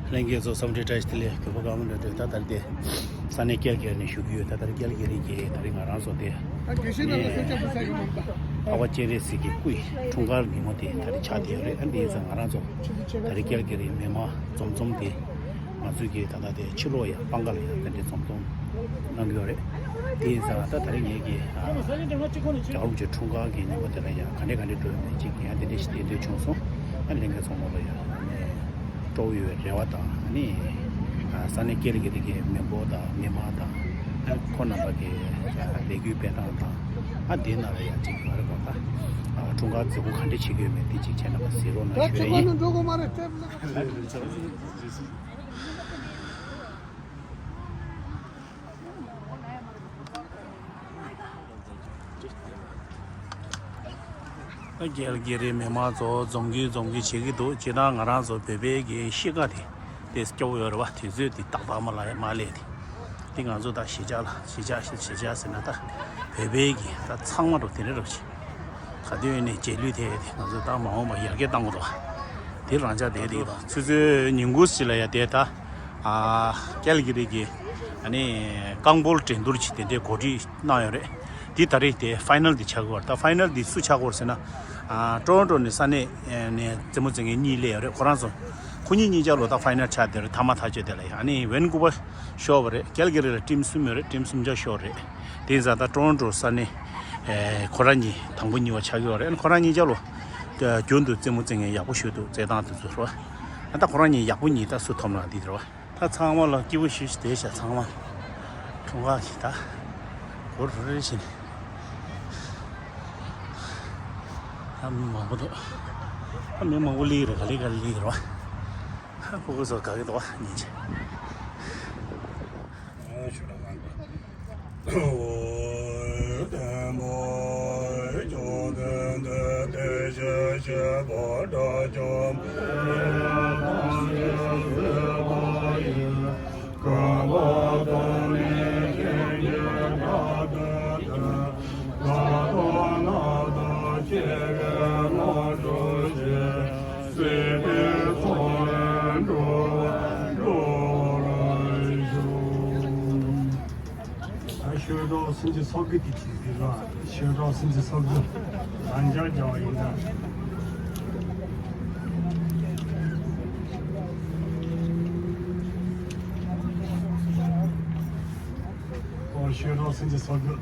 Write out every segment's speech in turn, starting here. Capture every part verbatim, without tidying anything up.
ལྷན་རྒྱས་ཚོ་འཚམས་འདྲི་བཀྲ་ཤིས་བདེ་ལེགས། གུས་པ་གང་མང་འདྲ་འདྲ། ད་ལྟ་དེ་ས་གནས་ཀལ་གྷི་རི་ནས་ཞུ་གི་ཡོད། ད་ལྟ་ཀལ་གྷི་རི་གི་ད་རིང་ང་རང་ཚོ་དེ་ཨ་ཀེ་ཤི་ན་ལ་ས་ཆ་བུ་ས་གི་མང་པ། ཨ་བ་སྤྱན་རས་གཟིགས་ཀྱི་སྐུའི་འཁྲུངས་སྐར་ཉིན་མོ་དེ་ད་རིང་ཆགས་བསྡད་ཡོད་རེད། ཨ་འདི་ཡིན་ཙང་ང་རང་ཚོ་ད་རིང་ཀལ་གྷི་རི་མི་མང་འཛོམས་འཛོམས་དེ་ང་ཚོའི་གི་ད་ལྟ་དེ་ཕྱི་ལོགས་ཡ་སྤང་ཁ་ལ་ཡ་དེ་འདྲའི་འཛོམས་འཛོམས་གནང་གི་ཡོད་རེད། དེ་ཡིན་ཙང་ད་ད་རིང་ངེད་ཀྱི་ཨ་རྒྱལ་བ་རིན་པོ་ཆེ་འཁྲུངས་སྐར་གྱི་ཉིན་མོ་དེ་ལ་ཡ་ག་འདྲས་ག་འདྲས་འགྲོ་ཡོད་མེད་ཅིག་ཡ་དེ་འདྲས་ཞིག་བལྟས་འདོད་བྱུང་སོང་། ཨ་ལྷན་རྒྱས་ཚང་མ་ལ་ཡ་ཨ་ནི་སྤྲོ་བོ་ཡོད་པའི་རེ་བ་དང་ཨ་ནི་ཨ་ས་གནས་ཀལ་གྷི་རི་གི་མི་འབོར་དང་མི་མང་དང་ཨ་ཁོང་རྣམ་པ་གི་ལས་འགུལ་སྤེལ་སྟངས་དང་ཨ་དེ་ནང་ལ་ཡ་ཅིག་ག་རེ་གོ་ད་ཨ་འཁྲུངས་སྐར་མཛད་སྒོ་ག་འདྲས་བྱེད་ཀྱི་ཡོད་མེད་དེ་ཅིག་བྱས་ན་མ་གཟིགས་རོགས་གནང་ཞུ་ཡ་ཡིན། ཀལ་གྷི་རི་མི་མང་ཚོ་འཛོམས་ཀྱི་འཛོམས་ཀྱི་བྱེད་ཀྱི་འདུག་སྤྱིར་བཏང་ང་རང་ཚོ་བོད་པའི་གི་གཤིས་ཀ་དེ་དེ་སྐྱོ་བོ་ཡོད་རེད་བ། དུས་ཚོད་དེ་ཏག་ཏག་མ་ལ་མ་སླེབས་དེ། དེ་ང་ཚོ་ད་གཞིས་ཆགས་ལ་གཞིས་ཆགས་ཞེས་གཞིས་ཆགས་ཟེར་ན་ད་བོད་པའི་གི་ད་ཚང་མ་འགྲོ་དེ་འདྲ་རེད་བ། ག་དུས་ཡིན་ནའི་རྗེས་ལུས་དེ་ང་ཚོ་ད་མ་འོངས་པ་ཡར་རྒྱས་གཏང་དགོས་འདུག་དེ་རང་ཅག་དེ་དེ་དང་ཆུ་ཚོད་ཉིན་གུང་ཞིག་ལ་ཡ་དེ་ད་ཨ་ཀལ་གྷི་རི་གི་ཨ་ནི་རྐང་སྤོལ་འགྲན་བསྡུར་ཅིག་དེ་འདྲའི་གོ་སྒྲིག་གནང་ཡོད་རེད། དེ་ད་རེས་དེ་ཕའི་ནལ་དེ་ཆགས་ཀྱི་ཡོད་རེད། ད་ཕའི་ནལ་དེ་སུ་ཆགས་ཀྱི་ཡོད་རེད་ཟེར་ན་ཨ་ཊོ་རོན་ཊོ་ནས་ས་གནས་ནས་རྩེད་མོ་རྩེ་མཁན་གཉིས་སླེབས་ཡོད་རེད། ཁོ་རང་ཚོ་ཁོ་གཉིས་གཉིས་ཆ་ལོ་ད་ཕའི་ནལ་ཆགས་བསྡད་རེད། ཐ་མ་ཐག་གཅོད་དེ་ལ་ཡ་ཨ་ནི་ཝེན་ཀུ་ཝར་ཤོར་བ་རེད། ཀལ་གྷི་རི་ལ་ཊིམ་གསུམ་ཡོད་རེད། ཊིམ་གསུམ་ཆ་ཤོར་རེད། དེ་ཡིན་ཙང་ད་ཊོ་རོན་ཊོ་ས་གནས་ཨེ་ཁོ་རང་གཉིས་དང་པོ་གཉིས་པ་ཆགས་ཀྱི་ཡོད་རེད། ཁོ་རང་གཉིས་ཆ་ལོ་ད་རྒྱུན་དུ་རྩེད་མོ་རྩེ་མཁན་ཡག་པོ་ཞིག་འདུག་རྩེད་སྟངས་དེ་ཚོ་རེད་བ། ད་ཁོ་རང་གཉིས་ཡག་པོ་གཉིས་ད་སུ་ཐོབ་ན་འདི་རེད་བ། ད་ཚང་མ་ལ་སྐྱིད་པོ་ཞིག་བསྡད་ཤག་ཚང་མ་འཁྲུངས་སྐར་གྱི་ད་གོ་རུ་རེ་བཞིན་ད་མི་མང་པོ་འདུག་ད་མི་མང་པོ་སླེབས་རེད། ག་ལེ་ག་ལེ་སླེབས་རེད་བ། ཧ་ཕྲུ་གུ་ཚོ་དགའ་གི་འདུག་བ་སྙིང་རྗེ། ཆོས་གྲོགས་སེམས་ཅན་ཚོགས་ཀྱི་དེ་བྱེད་ཟེར་ལ། ཆོས་གྲོགས་སེམས་ཅན་ཚོགས་ཀྱི་རང་འཇགས་རྒྱག་པ་ཡིན་ན། ཨོ་ཆོས་གྲོགས་སེམས་ཅན་ཚོགས་ཀྱི།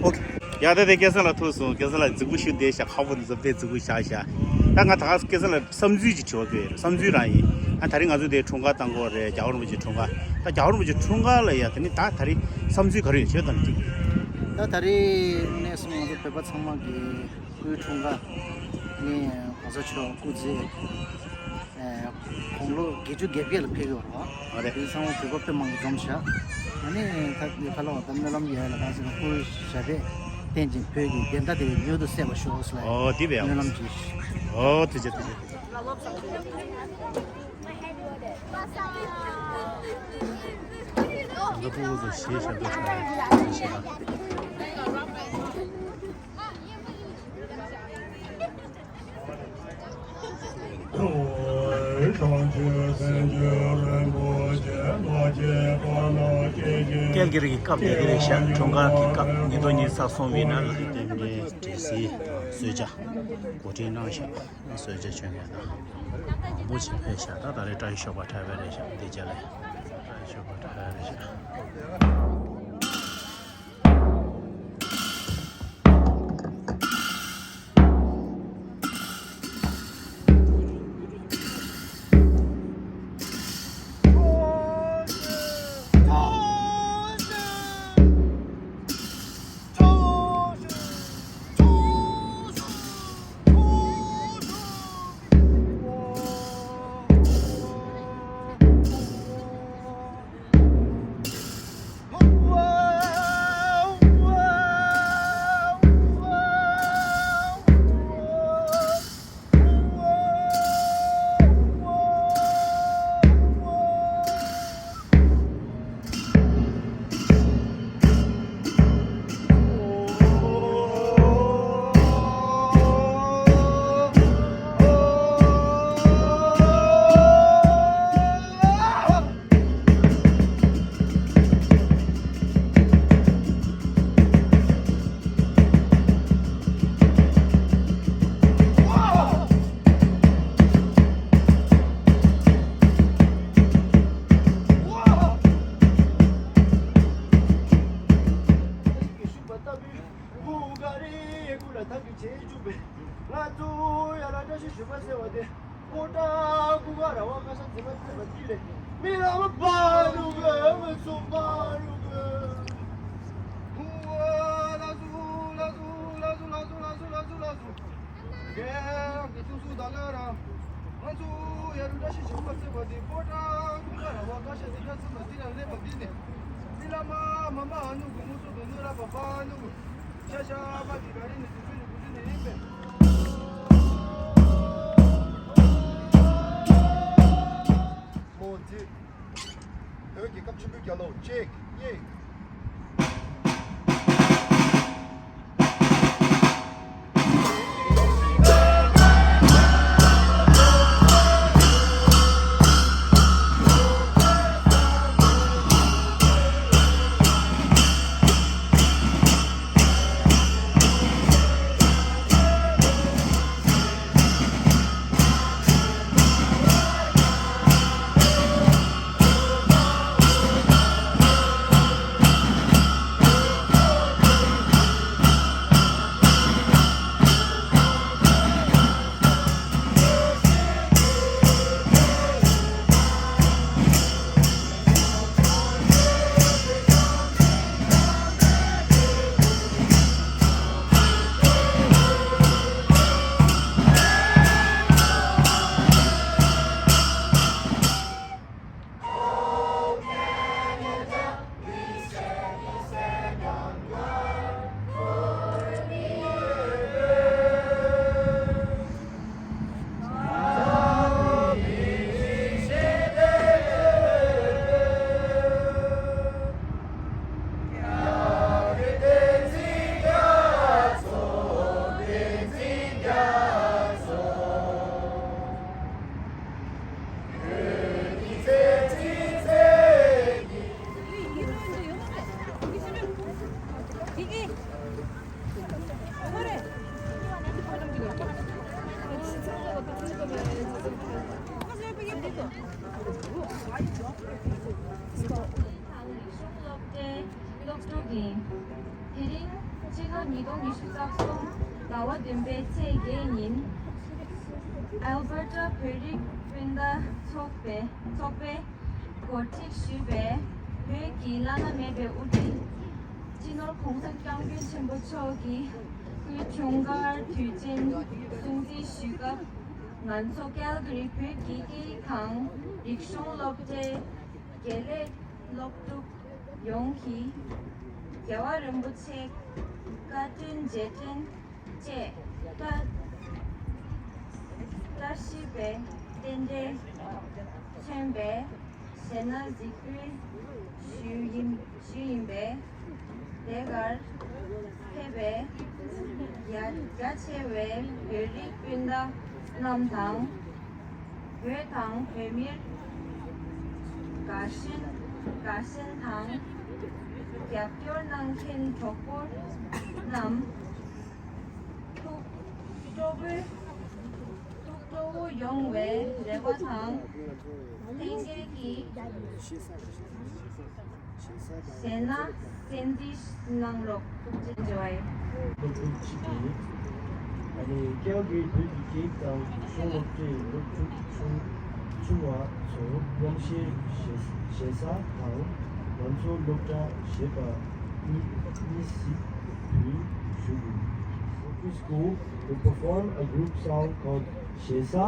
ཨོ་ཁེ། ཡ་ད་དེ་སྐལ་བཟང་ལགས་ཐུག་སོང་། སྐལ་བཟང་ལགས་རྫིག་པོ་ཞུ་བསྡད་ཤག་ཁ་པོ་འདི་ཚོ་དཔེ་རྫིག་པོ་བཞག་ཤག་ད་ང་ད་ག་སྐལ་བཟང་ལགས་བསམ་ཚུལ་ཅིག་དྲི་བ་དགོས་ཡོད་རེད། བསམ་ཚུལ་རང་ཡིན། ཨ་ད་རིང་ང་ཚོ་དེ་འཁྲུངས་སྐར་བཏང་གི་ཡོད་རེད། རྒྱལ་བ་རིན་པོ་ཆེ་འཁྲུངས་སྐར། ད་རྒྱལ་བ་རིན་པོ་ཆེ་འཁྲུངས་སྐར་ལ་ཡ་དེ་ནི་ད་ད་རིང་བསམ་ཚུལ་ག་རེ་ཡོད་ཁྱོད་ད་ནི་ཅིག་ད་ད་རིང་ནས་བཟུང་ང་ བོད་པ་ཚང་མ་གི་སྐུའི་འཁྲུངས་སྐར་ནི་གོང་ས་མཆོག་སྐུ་ཚེ་ཨེ་དགུང་ལོ་བརྒྱད་ཅུ་གྱ་བརྒྱད་ལ་ཕེབས་ཡོད་རེད་བ། ཨ་རེད། དེ་ཚང་མ་བོད་པ་དཔེ་མང་པོ་འཛོམས་ཤག་ཨ་ནི་ད་ཁ་ལོ་ད་སྨོན་ལམ་ཡོད་ལ་གང་ཟེར་ན་སྐུའི་ཞབས་པད་བརྟན་ཅིང་བོད་ཀྱི་བདེན་མཐའ་དེ་མྱུར་དུ་གསལ་བར་ཤོག་ཟེར་ལ་ཨོ་དེ་བས་སྨོན་ལམ་ཅིག་ཨོ་དེ་ཅི་དེ་ཅི། ལ་ཕུག་ཚོ་ཞེས་ཞབས་ཏོག་ཆོག་ཞེས་ཞེས་ལ། སྐལ་གྱི་རིགས་ཀྱི་སྐབས་དེ་ག་རེད་ཤག་འཁྲུངས་སྐར་གྱི་སྐབས་ཉིས་སྟོང་ཉི་ཤུ་རྩ་གསུམ་པའི་ནང་ལ་རྟེན་འབྲེལ་འབྲས་སིལ་དང་གསོལ་ཇ་གོ་སྒྲིག་གནང་ཤག་གསོལ་ཇ་མཆོད་མཁན་དང་མང་པོ་ཞིག་ཕེབས་ཤག་ད་ད་རེས་བཀྲ་ཤིས་ཞོགས་པ་འཁྲབ་པ་རེད་ཤག་འདི་རྒྱ་ལས་བཀྲ་ཤིས་ཞོགས་པ་འཁྲབ་པ་རེད་ཤག་བོད་རྒྱལ་ཁབ་ཆེན་པོའི་རྒྱལ་གླུ་གཅིག་གཉིས། སློབ་གྲྭའི་སློབ་ཕྲུག་ཡིན། དེ་རིང་སྤྱི་ལོ་ཉིས་སྟོང་ཉི་ཤུ་རྩ་གསུམ་ཟླ་བ་བདུན་པའི་ཚེས་བརྒྱད་ཉིན། ཨལ་བར་ཊ་བོད་རིགས་སྤུན་ཟླ་ཚོགས་པའི་ཚོགས་པས་གོ་སྒྲིག་ཞུས་པའི་བོད་ཀྱི་བླ་ན་མེད་པའི་དབུ་ཁྲིད་སྤྱི་ནོར་༸གོང་ས་༸སྐྱབས་མགོན་ཆེན་པོ་མཆོག་གི་ འཁྲུངས་སྐར་དུས་ཆེན་སྲུང་བརྩི་ཞུ་སྐབས། ང་ཚོ་ཀལ་གྷ་རི་བོད་ཀྱི་སྐད་ཡིག་དང་རིག་གཞུང་སློབ་གྲྭའི་དགེ་ལས་སློབ་ཕྲུག་ཡོངས་ཀྱིས་རྒྱལ་བ་རིན་པོ་ཆེའི་བཀའ་དྲིན་རྗེས་དྲན་བཅས་བཀྲ་བཀྲ་ཤིས་པའི་རྟེན་འབྲེལ་མཚོན་པའི་གཞས་སྣ་གཟིགས་འབུལ་ཞུས་ཡིན། ཞུས་ཡིན་པས། དེ་གར་ཕེབས་པའི་ཡ་རྒྱ་ཆེ་བའི་བོད་རིགས་སྤུན་ཟླ་རྣམས་དང་། བོད་དང་བོད་མིར་དགའ་ཞེན་དགའ་ཞེན་དང་རྒྱབ་སྐྱོར་གནང་མཁན་གྲོགས་པོ་རྣམས་ཐུགས་སྤྲོ་པོའི་ཐུགས་སྤྲོ་བོ་ཡོང་བའི་རེ་བ་དང་། ལྷན་རྒྱས་ཀྱིས་གཞས་སྣ་གསན་གཟིགས་གནང་རོགས། ཐུགས་རྗེ་ཆེ། སློབ་ཕྲུག་ཅིག་ཡིན། ཨ་ནི་ཀལ་གྷ་རི་བོད་ཀྱི་སྐད་ཡིག་དང་རིག་གཞུང་སློབ་གྲྭའི་སློབ་ཕྲུག་ཆུང་ཆུང་བ་ཚོར་གཉོམ་གཞིའི་གཞས་གཞས་ས་དང་ང་ཚོ་སློབ་གྲྭ་ཞེས་པ་གཉིས་གཉིས་གཟིགས་འབུལ་ཞུ་དགོས། School to perform a group song called Shesa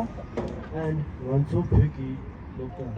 and Nganso Phuki Lokta.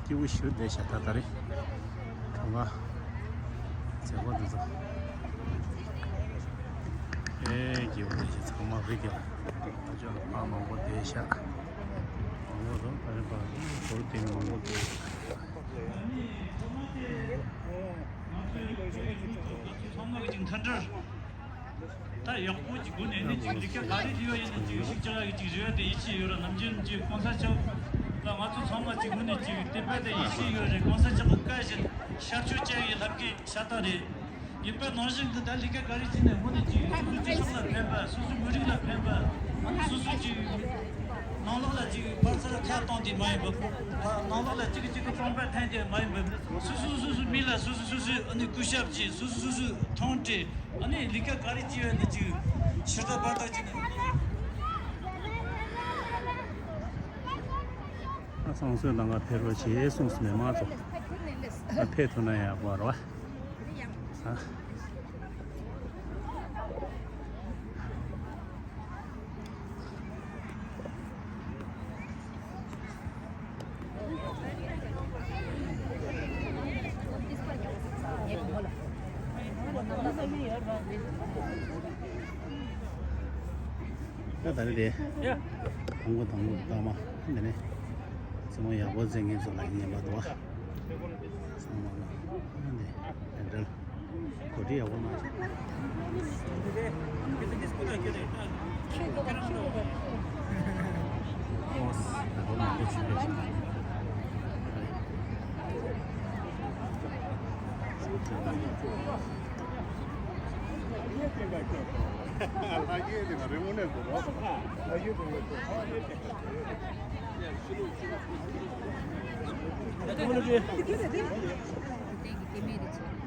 སྐྱིད་པོ་ཞུ་བསྡད་ཤག་ད་ད་རེས། ཁང་པ་མཛེས་པོ་འདི་ཚོ། ཨེ་སྐྱིད་པོ་འདི་ཚོ་ཚང་མ་རིག་གི་ཨ་ཅོ་ཨ་མང་པོ་བསྡད་ཤག་མང་པོ་འདུག་ད་རེས་པ་སྒོར་དེ་མང་པོ་འདུག་ཚང་མ་གི་ཅིག་མཐུན་སྒྲིལ། ད་ཡག་པོ་ཅིག་སྒོ་ནས་ནི་ཅིག་ལི་ཀ་ག་རེ་ཡོད་ཡིན་ན་ཅིག་ཤིག་ཅག་གི་ཅིག་རེད་དེ་ཡིད་ཆེས་ཡོད་ར། ནམ་རྒྱུན་ཅིག་སྤོན་སར་ཆོག་ལ་ང་ཚོ་ཚང་མ་གཅིག་དངོས་གནས་གཅིག་དད་པ་དང་ཡིད་ཆེས་ཡོད་རེད། གོང་ས་མཆོག་གི་བཀའ་བཞིན་ཤར་ཕྱོགས་བཅར་བའི་ལྷ་སྐལ་ཤ་སྟག་རེད། ཡིན་པ་ནང་བཞིན་དུ་ད་ལས་ཀ་ག་རེ་བྱས་ནས་དངོས་གནས་ཀྱི་སོ་སོའི་སྤྱི་ཚོགས་ལ་ཕན་པ། སོ་སོའི་མི་རིགས་ལ་ཕན་པ། ཨ་ནི་སོ་སོའི་ཅིག་ནང་ལོགས་ལ་ཅིག་ཕར་ཚུར་ཁ་གཏོང་དེ་མ་ཡིན་པ། ནང་ལོགས་ལ་གཅིག་གིས་གཅིག་གི་རྩོམ་པ་འཐེན་དེ་མ་ཡིན་པ། སོ་སོ་སོ་སོའི་མི་ལ་སོ་སོ་སོ་སོའི་ཨ་ནི་སྐུ་ཞབས་ཀྱིས་སོ་སོ་སོ་སོའི་མཐོང་སྤྲད། ཨ་ནི་ལས་ཀ་ག་རེ་བྱས་ཡོད་ན་ཅིག་ཕྱིར་ལྟ་བར་ལྟ་བྱས་ནས། ཨ་བསང་གསོལ་གནང་ག་ཕེབས་རོགས་བྱེད་གསུངས་སོང་མི་མང་ཚོ། ཨ་ཕེབས་ཐུབ་ན་ཡག་པོ་རེད་བ། ཨ། ད་ད་རེ་རེད། ཡ། དང་པོ་དང་པོ་རྟགས་མ་འདི་ནས་རྩེད་མོ་ཡག་པོ་རྩེད་མཁན་ཚོ་ལ་ཉན་པ་འདུག་བ། ཚང་མ་ལ་འདི་འདྲ་གོ་སྒྲིག་ཡག་པོ་གནང་ཤག་ཁྱོད་ཀྱི་ཁྱོད་ཀྱི་ཁྱོད་ཀྱི་ཨོ་ཡག་པོ་མང་པོ་བྱུང་བ་ཞིག་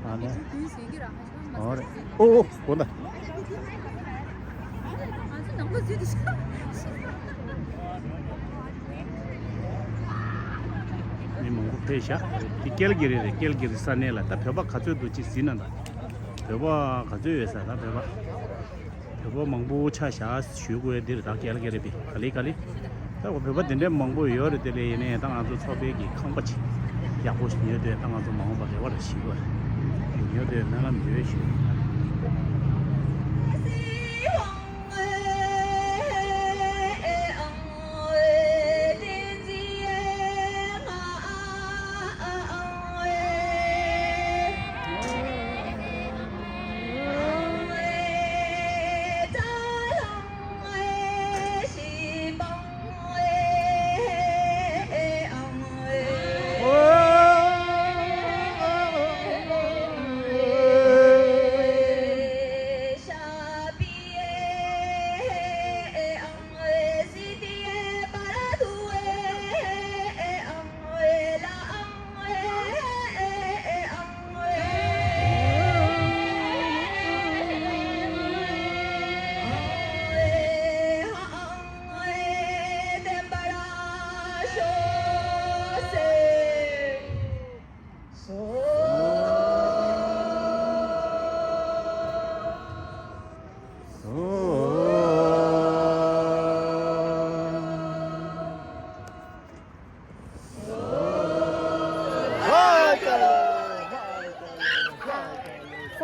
ཨ་ནི། ཨོ་རེད། ཨོ་ཨོ་གོ་ད། མི་མང་པོ་ཕེབས་ཤག་དེ་ཀལ་གི་རི་རེད། ཀལ་གི་རི་ས་གནས་ལ་ད་བོད་པ་ག་ཚོད་འདུག་ཅིག་གཟིགས་ན་ད། བོད་པ་ག་ཚོད་ཡོད་ས་ད་བོད་པ། བོད་པ་མང་པོ་ཆ་བཞག་ཞུ་དགོས་འདིར་ད་ཀལ་གི་རི་པི་ག་ལེ་ག་ལེ། ད་བོད་པ་དེ་འདྲའི་མང་པོ་ཡོད་རེད། དེ་ལས་ཡིན་ནའི་ད་ང་ཚོ་ཚོགས་པའི་གི་ཁང་པ་ཅིག་ཡག་པོ་ཞིག་ཉོས་ཏེ་ད་ང་ཚོ་མ་འོངས་པ་རེ་བ་རེ་ཞིག་ཡོད་རེད། ཉོས་ཏེ་སྨོན་ལམ་ཡོད་ཞུ།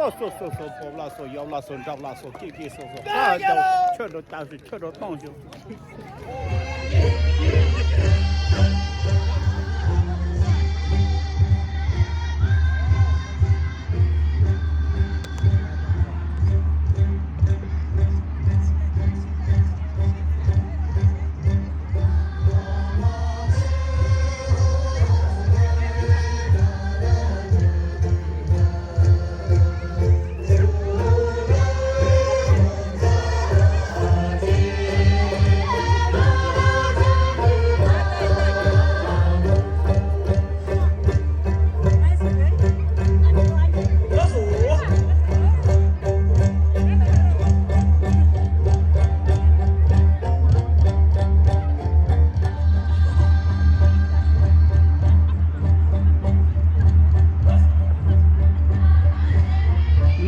སོ་སོ་སོ་སོ་སོ་སོ་སོ་སོ་སོ་སོ་སོ་སོ་སོ་སོ་སོ་སོ་སོ། ཁྱོད་འགྲོ་ལྟ་སུ་ཁྱོད་འགྲོ་གཏོང་ཞུ།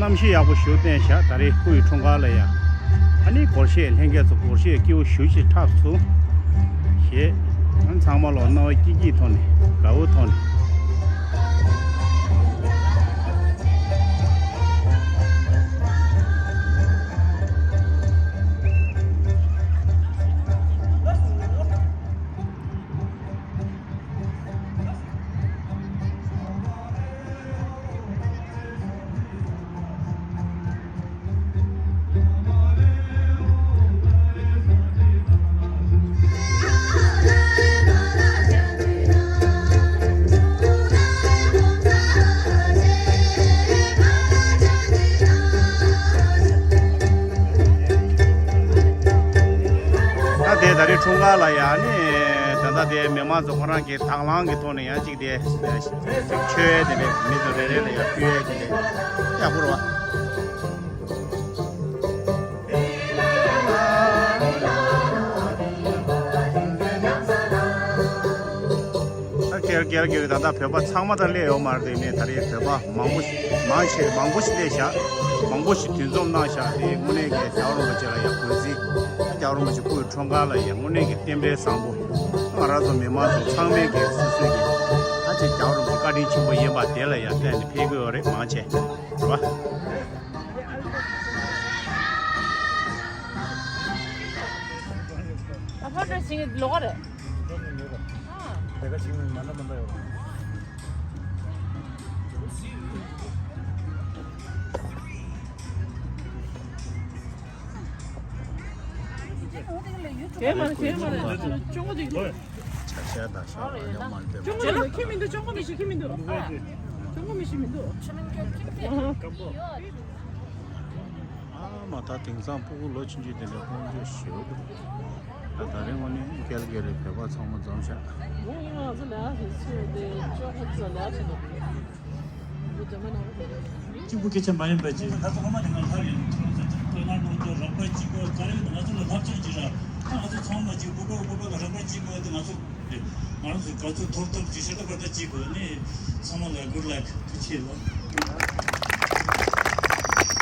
གནམ་གཤིས་ཡག་པོ་ཞིག་བསྟན་ཤག་ད་རེས་སྐུ་ཡི་འཁྲུངས་སྐར་ལ་ཡ། ཨ་ནི་སྒོར་གཞས་ལྷན་རྒྱས་ཚོ་སྒོར་གཞས་སྐྱིད་པོ་ཞེ་པོ་ཅིག་འཁྲབ་སོང་། ཞེས། ཚང་མ་ལོ་རྣ་བ་སྐྱིད་སྐྱིད་ཐོག་ནས་དགའ་བོ་ཐོག་ནས། ལ་ཡང་ནི་ད་ལྟ་དེ་མི་མང་ཚོ་ཁོ་རང་གི་དང་བླངས་ཀྱི་ཐོག་ནས་ཡང་གཅིག་དེ་ཅིག་མཆོད་ཡས་དེ་རེད། མི་ཚོ་རེ་རེ་ལ་ཡང་ཕུལ་ཡས་དེ་རེད། ཡག་པོ་རེད་བ། ཨ་ཀེར་ཀེར་ཀེར། ད་ལྟ་བོད་པ་ཚང་མ་ད་སླེབས་ཡོད་མ་རེད་དེ། ནས་ད་རེས་བོད་པ་མང་པོ་ཞིག་མང་ཆེ་མང་པོ་ཞིག་སླེབས་ཤག་མང་པོ་ཞིག་འདུ་འཛོམས་གནང་ཤག་དེ་དངོས་གནས་ཀྱི་རྒྱལ་བ་རིན་པོ་ཆེ་ལ་ཡང་གུས་བརྩི། རྒྱལ་བ་རིན་པོ་ཆེ་སྐུའི་འཁྲུངས་སྐར་ལ་ཡང་དངོས་གནས་ཀྱི་རྟེན་འབྲེལ་བཟང་པོ། ང་རང་ཚོ་མི་མང་ཚོ་ཚང་མས་ཀྱི་སོ་སོའི་གི་ཨ་ཅེ་རྒྱལ་བ་རིན་པོ་ཆེ་བཀའ་དྲིན་ཆེན་པོ་ཡིན་པ་དེ་ལ་ཡང་བརྟེན་ནས་ཕེབས་ཀྱི་ཡོད་རེད། མང་ཆེ་རེད་བ། ད་ཕར་འགྲོ་ཞིག་ལོག་ག་རེད། ཨ། དེ་ག་ཞིག་མ་འདྲ་མ་འདྲ་ཡོད། དེ་མ་རེད། དེ་མ་རེད། ཅོང་གོ་དེ། ཆ་ཤས་དང་ཤ་ལ་ཡང་མ་འདེམས། ཅོང་གོ་མི་འདུག་ཁྱི་མི་འདུག་ཅོང་གོ་མི་ཤི་ཁྱི་མི་འདུག་ཨ། ཅོང་གོ་མི་ཤི་མི་འདུག་ཨ་མ། ད་དེང་སང་སྤུ་གུ་ལོ་ཆུང་ཆུང་དེ་འདྲ་ཀོང་ཇོ་ཞེ་པོ་འདུག་ད་ད་རེས་དངོས་གནས་རྒྱལ་རྒྱལ་རེད། བོད་པ་ཚང་མ་འཛོམས་ཤག་ང་ཚོ་ལ་ཞིག་ཚོད་དེ་ཅོང་གོ་ཚོ་ལ་ཞིག་འདུག་གཅིག་པུ་སྐད་ཆ་མ་ཡིན་པ་ཅིག་ད་ཚོ་ཧོ་མ་དེ་ང་ལྷ་ཡིན། ཁོ་ན་ཁོ་ཚོ་རོགས་པ་གཅིག་པོ་ག་རེ་ང་ཚོ་ལ་ལྷབ་ཆོག་ཅིག་ར། ང་ཚོ་ཚང་མ་གཅིག་པུ་པོ་པོ་པོ་ལ་རོགས་པ་གཅིག་པོ་དེ་ང་ཚོ་ང་ཚོ་ག་ཚོད་ཐོབ་ཐོབ་ཅིག་ཤ་ད་པ་ད་གཅིག་པོ་ནི་ཚང་མ་ལ་good luck ཐུགས་ཆེ་ལོ།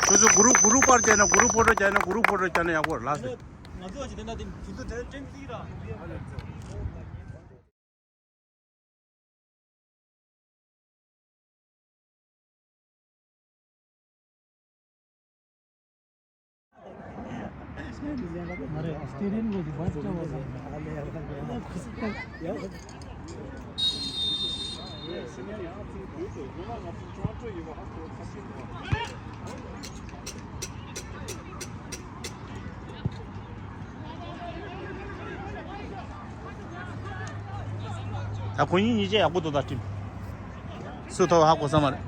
ཁྱོད་ཚོ་གུ་རུབ་གུ་རུབ་པར་བྱས་ན། གུ་རུབ་ཕོ་ཊོ་བྱས་ན། གུ་རུབ་ཕོ་ཊོ་བྱས་ན་ཡག་པོ་རེད་ལགས་སོ། ང་ཚོ་ཅི་དེ་འདྲ་དེ་དེ་ཚོ་དེ་འདྲ་དྲན་གྱི་ར། ད་ཁོ་གཉིས་གཉིས་ཆ་ཡག་པོ་འདུག་ད་ཊིམ་སུ་ཐོབ་ཧ་གོ་ས་མ་རེད།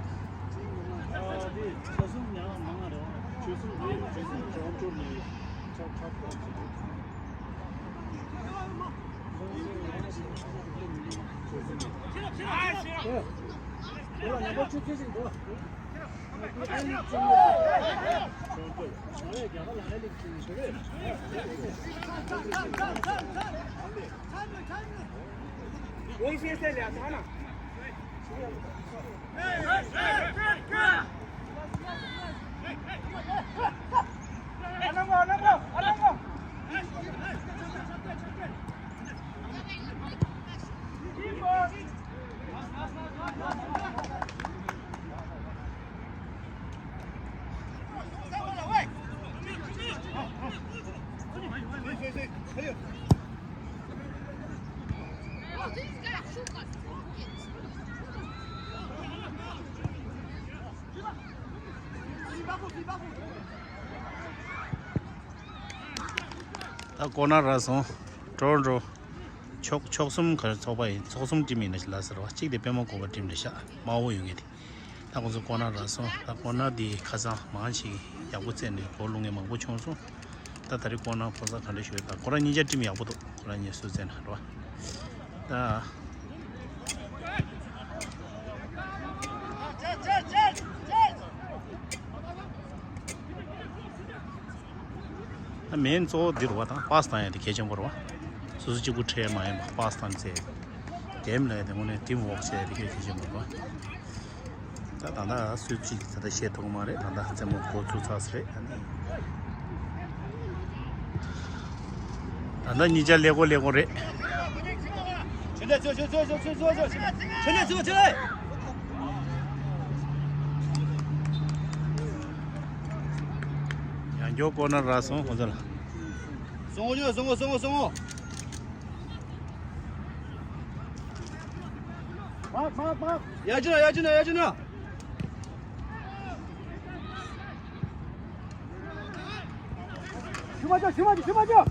ད་ཀོ་ནར་རག་སོང་། ཊོ་རོན་ཊོ་ཕྱོགས་ཕྱོགས་གསུམ་ག་རེ་ཚོགས་པ་ཡིན། ཚོགས་གསུམ་ཊིམ་ཡིན་ན་ཞིག་ལ་ཟེར་བ། གཅིག་དེ་པད་མ་བཀོད་པ་ཊིམ་རེད་ཤག་དམར་པོ་ཡོད་མཁན་དེ། ད་ཁོང་ཚོ་ཀོ་ནར་རག་སོང་། ད་ཀོ་ནར་འདི་ཁ་སང་མང་ཞིག་ཡག་པོ་རྩེད་ནས་གོ་ལོང་མཁན་མང་པོ་བྱུང་སོང་། ད་ད་རེས་ཀོ་ནར་ཕོ་གསར་ག་འདྲ་ཞིག་ཡོད། ད་ཁོ་རང་གཉིས་ཆ་ཊིམ་ཡག་པོ་འདུག་ཁོ་རང་གཉིས་སུ་རྩེད་ན་རེད་བ། ད། ད་མེན་གཙོ་བོ་འདི་རུ་བ་དང་པཱས་བཏང་ཡ་དེ་གལ་ཆེན་པོ་རུ་བ། སོ་སོ་གཅིག་པུ་ཁྲལ་མ་ཡིན་པ་པཱས་བཏང་ཚེ། གེམ་ལ་ཡ་དེ་དངོས་གནས་ཊིམ་ཝོག་བྱས་དེ་གལ་ཆེན་པོ་རུ་བ། ད་ད་ལྟ་སུ་གཅིག་ད་ལྟ་བཤད་ཐུབ་ཀྱི་མ་རེད། ད་ལྟ་རྩེད་མོ་འགོ་ཚུགས་ཚར་ས་རེད། ཨ་ནི། ད་ལྟ་གཉིས་ཆ་ཀླད་ཀོར་ཀླད་ཀོར་རེད། ཡང་སྐྱར་ཀོ་ནར་རག་སོང་ཁོ་ཚོ་ལ། སོང་ངོ་སོང་ངོ་སོང་ངོ་སོང་ངོ། ཡ་ཅི་ན་ཡ་ཅི་ན་ཡ་ཅི་ན། ཞུ་མ་ཅོ་ཞུ་མ་ཅོ་ཞུ་མ་ཅོ།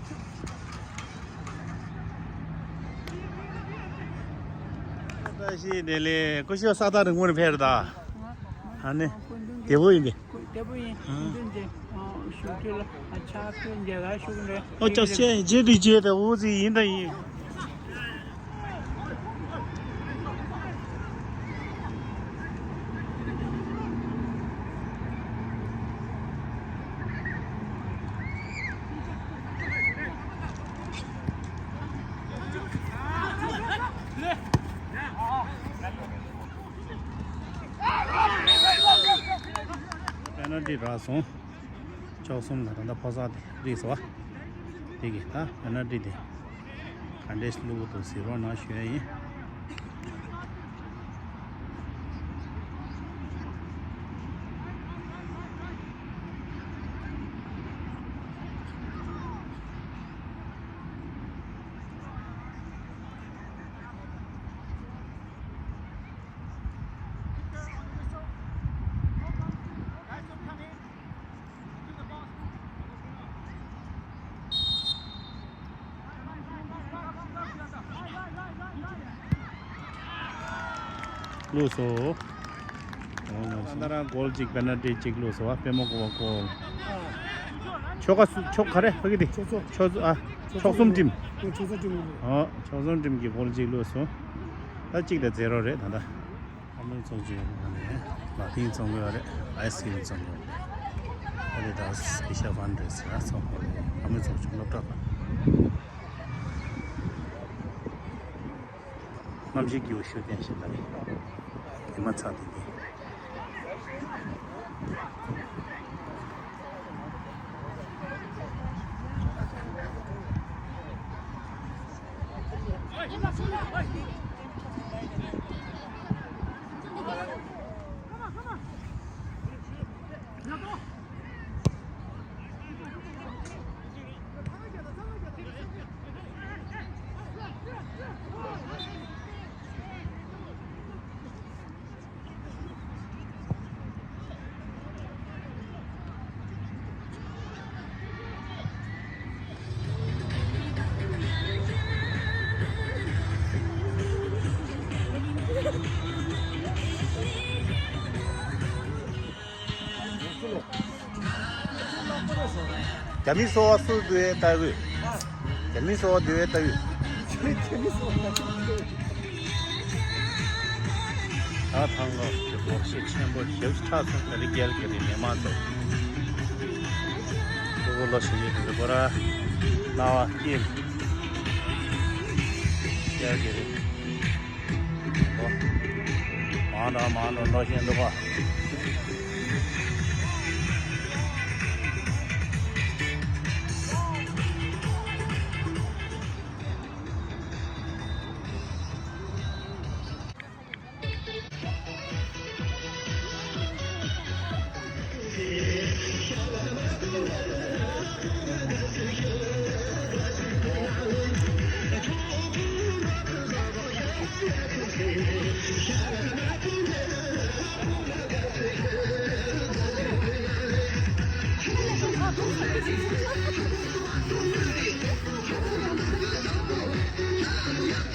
བཀྲ་ཤིས་བདེ་ལེགས། སྐུ་ཞབས་ས་ཐག་རིང་པོ་ནས་ཕེབས་རེད་ད། ཨ་ནི། བདེ་པོ་ཡིན་པས། ལྟ་བུ་ཡིན། ཨ། འདི་འདི། ཨ། ཞུ་རྒྱུ་ལ། ཨ། ཕྱག་ཕུལ་མཇལ་ཁ་ཞུ་གི་རེད། ཨོ་ཅག་ཅེ་རྗེ་འདི་རྗེ་དེ་འུ་ཟི་ཡིན་ད་ཡིན། པེ་ནལ་ཊི་རག་སོང་། བཅུ་གསུམ་ལ་ད་ལྟ་ཕོ་གསར་དེ་རིགས་སོ། དེ་གི་ད་པེ་ནལ་ཊི་དེ་ག་འདྲས་བླུག་གི་འདུག་གཟིགས་རོགས་གནང་ཞུ་ཡ་ཡིན། བླུགས་སོ། ད་ལྟ་རང་གོལ་གཅིག་པེ་ནལ་ཊི་གཅིག་བླུགས་སོ། པད་མ་བཀོད་པ་གོལ། ཆོ་ག་སུ་ཆོ་ག་རེ་ཕ་གི་དེ། ཆོ་ཚོ། ཆོ་ཚོ་ཨ། ཆོ་ཚོ་ཆོག་གསུམ་ཊིམ། ཆོ་ཚོ་ཊིམ། ཨོ་ཆོག་གསུམ་ཊིམ་གྱི་གོལ་གཅིག་བླུགས་སོ། ད་གཅིག་དང་ཛེ་རོ་རེད་ད་ལྟ། ཨ་མའི་ཚོགས་ཆུང་ནས་ལག་མཐིལ་བཙོང་གི་ཡོད་རེད། ཨའི་སི་ཀི་རིམ་བཙོང་གི་ཡོད་རེད། ཨ་དི་དཱས་སི་སི་པེ་ཤལ་ཕན་ཌ་རེ་ཟེར་ཚོགས་པ་རེད། ཨ་མའི་ཚོགས་ཆུང་སློབ་གྲྭ་དང་། གནམ་གཤིས་སྐྱིད་པོ་ཞིག་བསྟན་ཞིག་ལ་རེད། ཉི་མ་ཚ་དེ་ནི། རྒྱ་མི་སོ་བ་སུ་འདུག་ཨེ་ལྟ་གི། རྒྱ་མི་སོ་བ་འདུག་ཨེ་ལྟ་གི། རྒྱ་མི་སོ་བ་ལྟ་གི། ད་ཐང་ག་གི་སྒོར་གཞས་ཆེན་པོ་ཞབས་ཕྱི་ཆགས་སོང་། ད་རི་རྒྱལ་གྱི་རི་མི་མང་ཚོ། ཕྲུ་གུ་ལོ་བཞི་བཅུ་དེ་ཚོ་པོ་ར་རྣ་བ་སྐྱིད། རྒྱལ་གྱི་རི། མང་དང་མང་དུ་འགྲོ་བཞིན་འདུག་པ།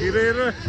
ཡི་རེ་ཡི་རེ།